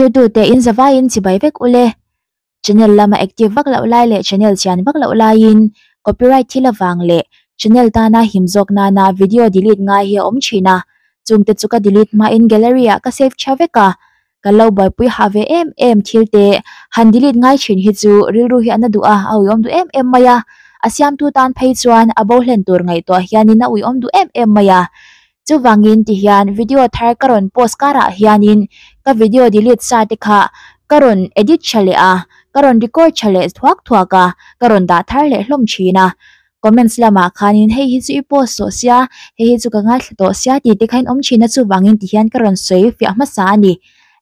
Thirtute in zavaiin chibai vek ule. Channel lama active vak loh lai leh channel chian vak loh laiin copyright thil avang leh channel tana him zawk nana video delete ngai hi a awm thin a, chungte chu ka delete hmain gallery ah ka save tha vek a, kan lo buaipui hah ve em em thil te han delete ngai thin hi chu rilru hi a na duh a, a uiawm duh em em mai a, a siamtu tan phei chuan a bo hlen tur ngaihtuah hianin a uiawm duh em em mai a. Chuvangin tihian video thar ka rawn post karah hianin ka video delete sa te kha ka rawn edit tha leh a, ka rawn record tha leh thuak thuak a, ka rawn dah thar leh hlawm thin a. Comments lamah khanin hei hi chu i post tawh sia, hei hi chu ka ngaithla tawh sia tih te kha in awm thin a, chuvangin tihian ka rawn sawi fiah hmasa a ni.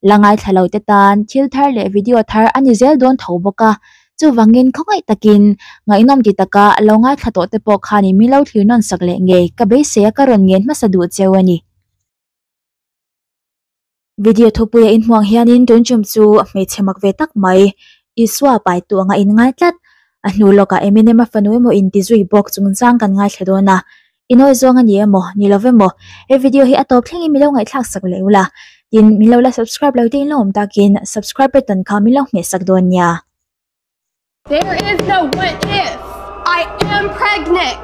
La ngaithla lo te tan thil thar leh video thar a ni zel dawn tho bawk a, chuvangin khawngaih takin ngaihnawm ti taka lo ngaithla tawh te pawh khanin min lo thlir nawn sak leh ngei ka beisei a ka rawn ngen hmasa duh cheu a ni. Video thupuia inhmuang hianin tun chum chu hmeichhe mak ve tak mai Isua pai tu anga in ngai tlat. A hnu lawkah Eminem a fanu emaw inti zui bawk chungchang kan ngaithla dawn a, I nawi zawng a ni emaw, ni lo emaw, he video hi a tawp thlengin min lo ngaihthlak sak leh ula, tin min lo la subscribe lo te in lo awm takin subscribe button kha min lo hmeh sak dawn nia. There is no what if, I am pregnant!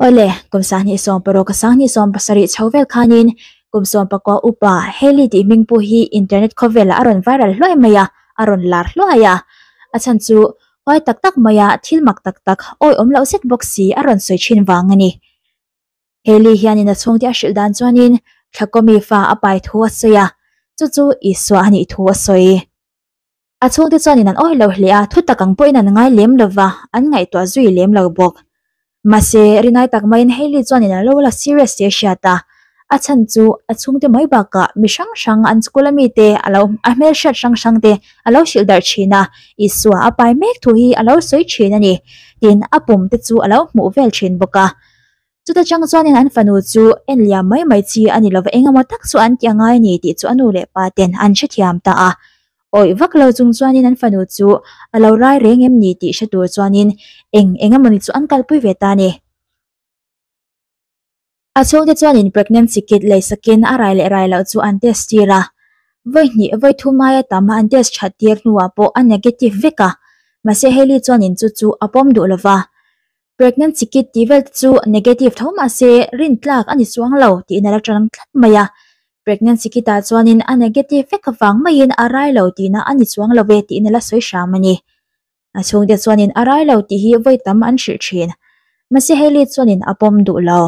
Awle, kum 26 27 chho vel khanin kum 19 upa Hailey tih hming pawh hi internet khawvelah a rawn viral hluai mai a, a rawn lar hluai a. A chhan chu Huai tak tak maia thil mak tak tak awi awm loh zet bawk si a rawn sawi thin vang a ni. Hailey hianin a chhungte a hrilh dan chuanin Thlakawmi fa a pai thu a sawi a, chu chu Isua a nih thu a sawi. A chhungte chuanin an awi lo hle a, thu tak ang pawhin an ngai lem lo va, an ngaihtuah zui lem lo bawk. Mahse, rinai tak maiin Hailey chuanin a lo la serious tih a hriat a, a chhan chu a chhungte mai bakah mi hrang hrang an school a mite a lo a hmelhriat hrang hrang te a lo hrilh darh thin a, Isua a pai mek thu hi a lo sawi thin a ni, tin a pum te chu a lo hmuh vel thin bawk a. Chuta chang chuanin an fanu chu en liam mai mai chi a ni lova engemaw tak chu an tih a ngai a ni tih chu a nu leh pa ten an hrethiam ta a. Awih vak lo chung chuanin an fanu chu a lo rai reng em ni tih hre tur chuanin eng eng emawni chu an kalpui ve ta a ni. A chhungte chuanin pregnancy kit lei sakin a rai leh rai loh chu an test tir a. Vawi hnih vawi thum aia tam an test that tir hnuah pawh a negative vek a. Mahse Hailey chuanin chu chu a pawm duh lova. Pregnancy kit tih vel te chu negative tho mahse rin tlak a ni chuang lo tiin a la tang tlat mai a. Pregnancy kit ah chuanin a negative vek avang maiin a rai lo tihna a ni chuang lo ve tiin a la sawi hram a ni. A chhungte chuanin a rai lo tih hi vawi tam an hrilh thin. Mahse Hailey chuanin a pawm duh lo.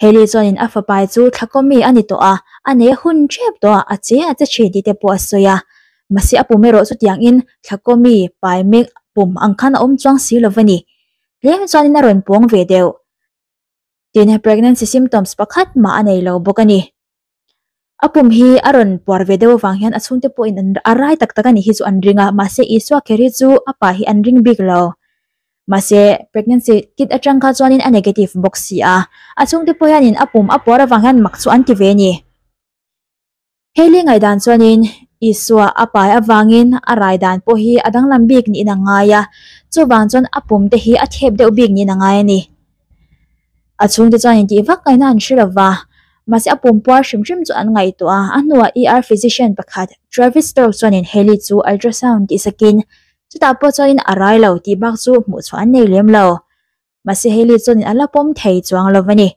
Hailey chuanin a fapai chu thlakawmi a ni tawh a, a nei a hun tep tawh a, a che a che thin tih te pawh a sawi a. Mahse a pum erawh chutiangin thlakawmi pai mek pum ang khan a awm chuang si lo va ni. Tlem chuanin a rawn pawng ve deuh. Tin, pregnancy symptoms pakhat mah a nei lo bawk a ni. A pum hi a rawn puar ve deuh avang hian a chhungte pawhin an a rai tak tak a nih hi chu an ring a, mahse Isua kher hi chu a pa hi an ring bik lo. Mahse pregnancy kit atang kha chuanin a negative bawk si a, a chhungte pawh hianin a pum a puar avang hian mak chu an ti ve a ni. Hailey ngaihdan chuanin Isua a pai avangin a rai dan pawh hi a danglam bik niin a ngai a, chuvang chuan a pum te hi a thep deuh bik niin a ngai a ni. A chhungte chuan intih vak ngaihna an hre lova, mahse a pum puar hrim hrim chu an ngaihtuah a, a hnuah ER physician pakhat Travis Stork chuanin Hailey chu ultrasound tih sakin chutah pawh chuanin a rai lo tih bak chu hmuh chhuah an nei lem lo. Mahse Hailey chuanin a la pawm thei chuang lo a ni.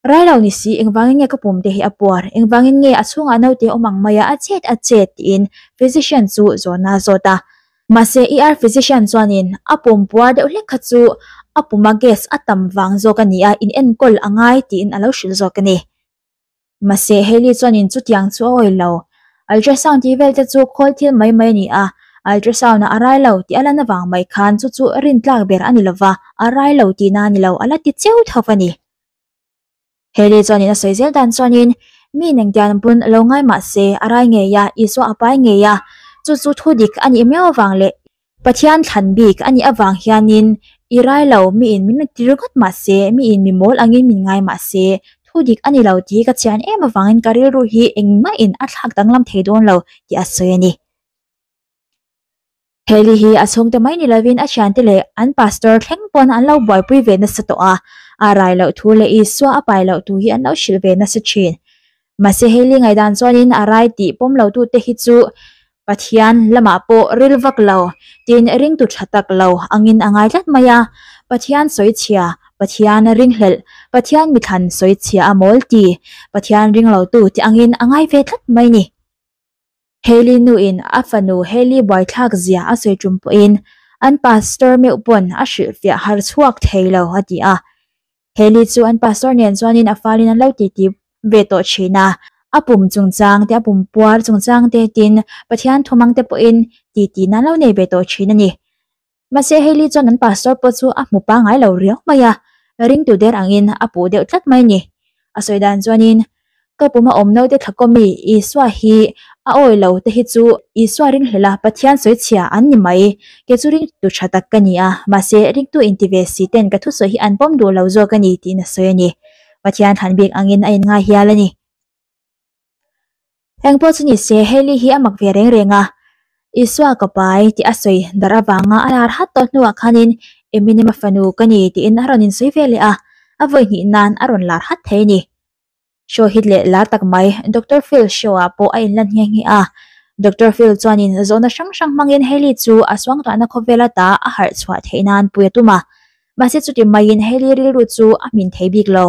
Rai lo ni si, engvangin nge ka pum te hi a puar, engvangin nge a chhungah naute awm ang maia a chet a chet tiin physician chu zawhna a zawt a. Mahse ER physician chuanin a pum puar deuh hlek kha chu a puma gas a tam vang zawk a ni a, in enkawl a ngai tiin a lo hrilh zawk a ni. Mahse Hailey chuanin chutiang chu a awih lo. Ultrasound tih vel te chu khawl thil mai mai a ni a, ultrasound ah a rai lo tih a lan avang mai khan chu chu rintlak ber a ni lova, a rai lo tihna a ni lo, a la ti cheu tho a ni. Hailey chuanin a sawi zel dan chuanin mi nengtian pawn lo ngai mah se a rai ngei a, Isua a pai ngei a, chu chu thu dik a nih miau avang leh Pathian thlan bik a nih avang hianin i rai lo miin min ti ringawt mah se, miin mi mawl angin min ngai mah se, thu dik a ni lo tih ka chian em avangin ka rilru hi engmahin a thlak danglam thei dawn lo tih a sawi a ni. Hailey hi a chhungte mai ni lovin a thiante leh an pastor thleng pawn an lo buaipui ve nasa tawh a, a rai loh thu leh Isua a pai loh thu hi an lo hrilh ve nasa thin. Mahse Hailey ngaihdan chuanin a rai tih pawm lo tute hi chu Pathian lamah pawh ril vak lo, tin ringtu tha tak lo angin a ngai tlat mai a. Pathian sawichhia, Pathian ringhlelh, Pathian mithlan sawichhia a mawl ti, Pathian ring lotu ti angin a ngai ve tlat mai ni. Hailey nuin a fanu Hailey buaithlak zia a sawi tum pawhin an pastor meuh pawn a hrilhfiah har chhuak thei lo a ti a. Hailey chu an pastor nen chuanin a falin an lo titi ve tawh thin a, a pum chungchang te, a pum puar chungchang te tin Pathian thumang te pawhin titi nan lo nei ve tawh thin a ni. Mahse Hailey chuan an pastor pawh chu a hmu pangngai lo riau mai a, ringtu der angin a puh deuh tlat mai a ni. A sawi dan chuanin, Ka puma awm naute thlakawmi Isua hi a awi lo te hi chu Isua ringhlel a Pathian sawi chhia an ni mai. Kei chu ringtu tha tak ka ni a, mahse ringtu inti ve si ten ka thusawi hi an pawm duh lo zawk a ni tiin a sawi a ni. Pathian thlan bik angin a inngai hial a ni. Eng pawh chu ni se, Hailey hi a mak ve reng reng a, Isua ka pai tih a sawi darh avanga a lar hat tawh hnuah khanin Eminem-a fanu ka ni tiin a rawn insawi ve leh a, a vawi hnih nan a rawn lar hat thei a ni. Show hit leh lar tak mai Doctor Phil show-ah pawh a inlan nghe nghe a, Doctor Phil chuanin zawhna hrang hrang hmangin Hailey chu a suangtuahna khawvel ata a harh chhuah theih nan pui a tum a, mahse chuti maiin Hailey rilru chu a hmin thei bik lo.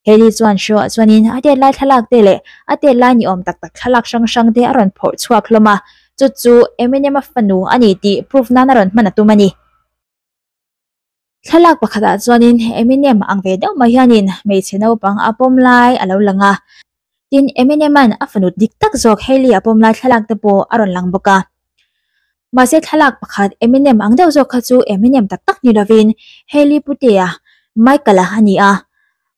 Hailey chuan show-ah chuanin a tet lai thlalak te leh a tet lai ni awm tak tak thlalak hrang hrang te a rawn phawrh chhuak hlawm a, chu chu Eminem-a fanu a ni tih proof nan a rawn hman a tum a ni. Thlalak pakhatah chuanin Eminem ang ve deuh mai hianin hmeichhe naupang a pawm lai a lo lang a, tin Eminem-a'n a fanu dik tak zawk Hailey a pawm lai thlalak te pawh a rawn lang bawk a. Mahse thlalak pakhat Eminem ang deuh zawk kha chu Eminem tak tak ni lovin Hailey Putea, Michael-a a ni a.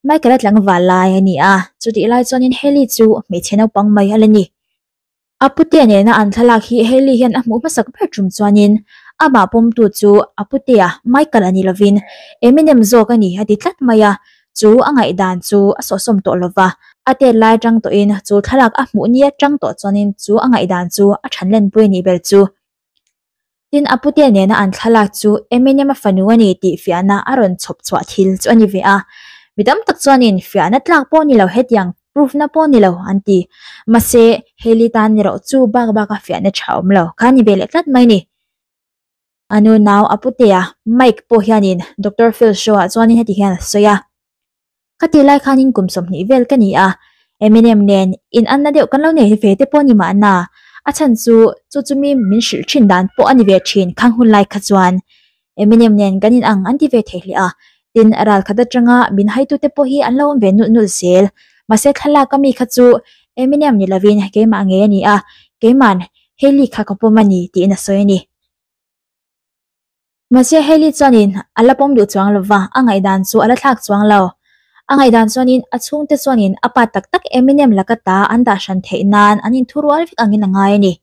Michael-a tlangval lai a ni a, chutih lai chuanin Hailey chu hmeichhe naupang mai a la ni. A Putea nena an thlalak hi Hailey hian a hmuh hmasak ber tum chuanin amah pawmtu chu a Putea, Michael-a ni lovin Eminem zawk a ni a ti tlat mai a, Chu a ngaihdan chu a sawhsawm tawh lova, a tet lai atang tawhin chu thlalak a hmuh ni atang tawh chuanin chu a ngaihdan chu a than lenpui a nih ber chu. Tin, a pute nena an thlalak chu Eminem-a fanu a ni tih fiahna a rawn chhawp chhuah thil chu a ni ve a. Mi tam tak chuanin fiahna tlak pawh ni lo hetiang proof na pawh ni lo an ti. Mahse, Hailey tan erawh chu bak baka fiahna tha awm lo kha a ni ve leh tlat mai ni. A nu nau a putea Mike pawh hianin Doctor Phil show ah chuanin heti hian a sawi a, Ka tih lai khanin kum 20 vel ka ni a, Eminem nen in anna deuh kan lo nei ve te pawh ni mahna, a chhan chu chu chu mi min hrilh thin dan pawh a ni ve thin khang hun lai kha chuan Eminem nen kan in ang an ti ve thei hle a, tin ral khat atanga min haitu te pawh hi an lo awm ve nulh nulh zel, mahse thlalak a mi kha chu Eminem ni lovin keimah ngei a ni a, keiman Hailey kha ka pawm a ni tiin a sawi a ni. Mahse Hailey chuanin a la pawm duh chuang lova, a ngaihdan chu a la thlak chuang lo. A ngaihdan chuanin a chhungte chuanin a pa tak tak Eminem laka ta an dah hran theih nan an inthurual vek angin a ngai a ni.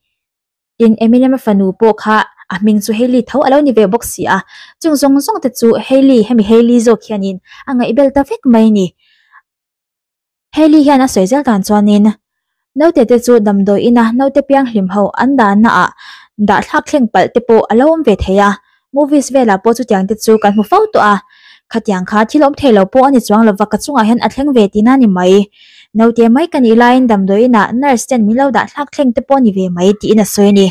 Tin, Eminem-a fanu pawh kha a hming chu Hailey tho a lo ni ve bawk si a, chung zawng zawng te chu Hailey, hemi Hailey zawk hianin a ngaihbel ta vek mai a ni. Hailey hian a sawi zel dan chuanin naute te chu damdawi ina naute pianghlim ho an dahna ah dah thlak thleng palh te pawh a lo awm ve thei a, movies velah pawh chutiang te chu kan hmu fo tawh a, khatiang kha thil awm thei lo pawh a ni chuang lova ka chungah hian a thleng ve tihna a ni mai. Naute mai ka nih laiin damdawi inah nurse ten min lo dah thlak thleng te pawh a ni ve mai tiin a sawi a ni.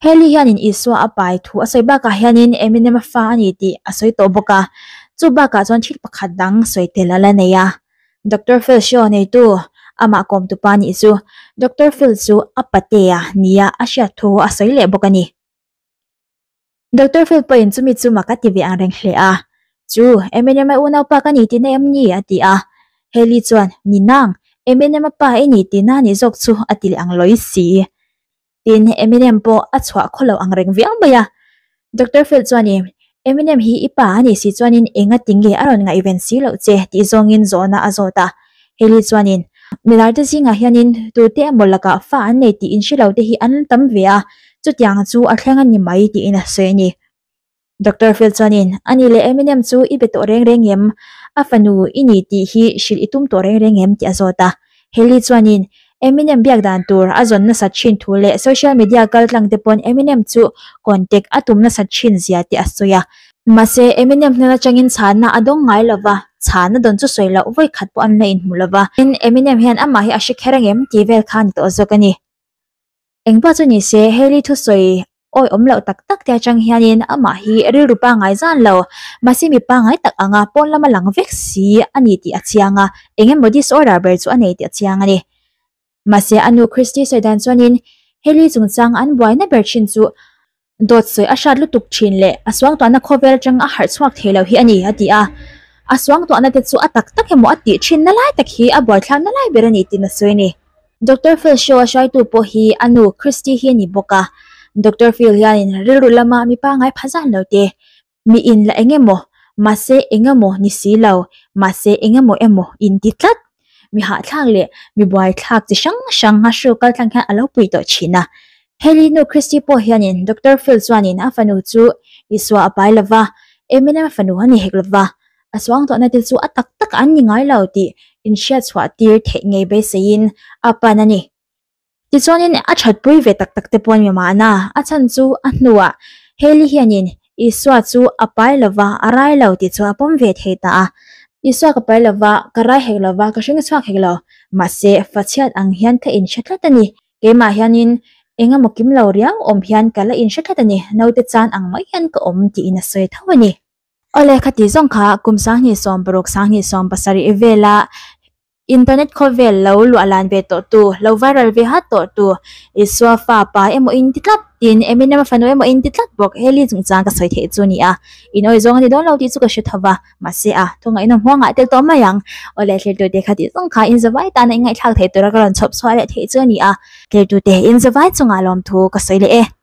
Hailey hianin Isua a pai thu a sawi bakah hianin Eminem-a fa a ni tih a sawi tawh bawk a, chu bakah chuan thil pakhat dang sawi tel a la nei a. Doctor Phil show neitu amah kawmtu pa nih chu Doctor Phil chu a patea nia a hriat thu a sawi leh bawk a ni. Doctor Phil pawhin chumi chu mak a ti ve ang reng hle a, Chu, Eminem-a unaupa ka ni tihna em ni? a ti a. Hailey chuan, Ni nang, Eminem-a pa i ni tihna a nih zawk chu a ti leh ang lawi si. Tin, Eminem pawh a chhuah khaw lo ang reng viau mai a. Doctor Phil chuanin, Eminem hi i pa a nih si chuanin enga ti nge a rawn ngaihven si loh che tih zawngin zawhna a zawt a. Hailey chuanin, Milar te zingah hianin tute emaw lakah fa an nei tih inhre lo te hi an tam ve a, chutiang chu a thleng a ni mai tiin a sawi a ni. Doctor Phil chuanin, A ni leh Eminem chu i be tawh reng reng em? A fanu i ni tih hi hrilh i tum tawh reng reng em? tih a zawt a. Hailey chuanin, Eminem biak dan tur a zawn nasat thin thu leh social media kal tlang te pawn Eminem chu contact a tum nasat thin zia te a sawi a. Mahse, Eminem hnen atangin chhanna a dawng ngai lova. Chhana dawn chu sawi loh vawi khat pawh an la inhmu lo va. Tin, Eminem hian amah hi a hre kher angem tih vel kha a ni tawh zawk a ni. Engpawh chu ni se, Hailey thusawi awi awm loh tak tak te atang hianin amah hi rilru pangngai zan lo, mahse mi pangngai tak anga pawn lama lang vek si a ni tih a chiang a, eng emaw disorder ber chu a nei tih a chiang a ni. Mahse a nu Christy sawi dan chuanin Hailey chungchang an buaina ber thin chu dawt sawi a hrat lutuk thin leh a suangtuahna khawvel atang a harh chhuak thei lo hi a ni a ti a, a suangtuahna te chu a tak tak emaw a tih thin na lai tak hi a buaithlakna lai ber a ni tiin a sawi a ni. Doctor Phil show a hruaitu pawh hi a nu Christy hi a ni bawk a, Doctor Phil hianin rilru lama mi pangngai pha zan lo te, mi in la eng emaw, mahse eng emaw ni si lo, mahse eng emaw emaw in ti tlat, mi hahthlak leh mi buaithlak chi hrang hrang a hru kal tlang hian a lo pui tawh thin a. Hailey nu Christy pawh hianin Doctor Phil chuanin a fanu chu Isua a pai lova, Eminem a fanu a ni hek lova, A suangtuahna te chu a tak tak an ni ngai lo tih inhriat chhuah tir theih ngei beiseiin a pan a ni. Tichuanin a thatpui ve tak tak te pawh an mi mahna, a chhan chu a hnuah Hailey hianin Isua chu a pai lova a rai lo tih chu a pawm ve thei ta a. Isua ka pai lova, ka rai hek lova, ka hring chhuak hek lo, mahse fachhiat ang hian ka inhre tlat a ni. Keimah hianin eng emaw kim lo riau awm hian ka la inhre tlat a ni, naute chan ang mai hian ka awm tiin a sawi tho a ni. Awle khati zawng kha kum 2016 2017 vela internet khawvel lo luah lan ve tawh tu, lo viral ve hat tawh tu Isua fa pa emaw in ti tlat tin Eminem a fanu emaw in ti tlat bawk Hailey chungchang ka sawi theih chu ni a, in awi zawng a ni dawn lo tih chu ka hre tho va, mahse a thunga in awm huangah tel tawh mai ang. Awle thlir tute khati zawng kha in zavai tana in ngaihthlak theih tura ka rawn chhawp chhuah leh theih chu a ni a, thlir tute in zavai chungah lawmthu ka sawi leh e.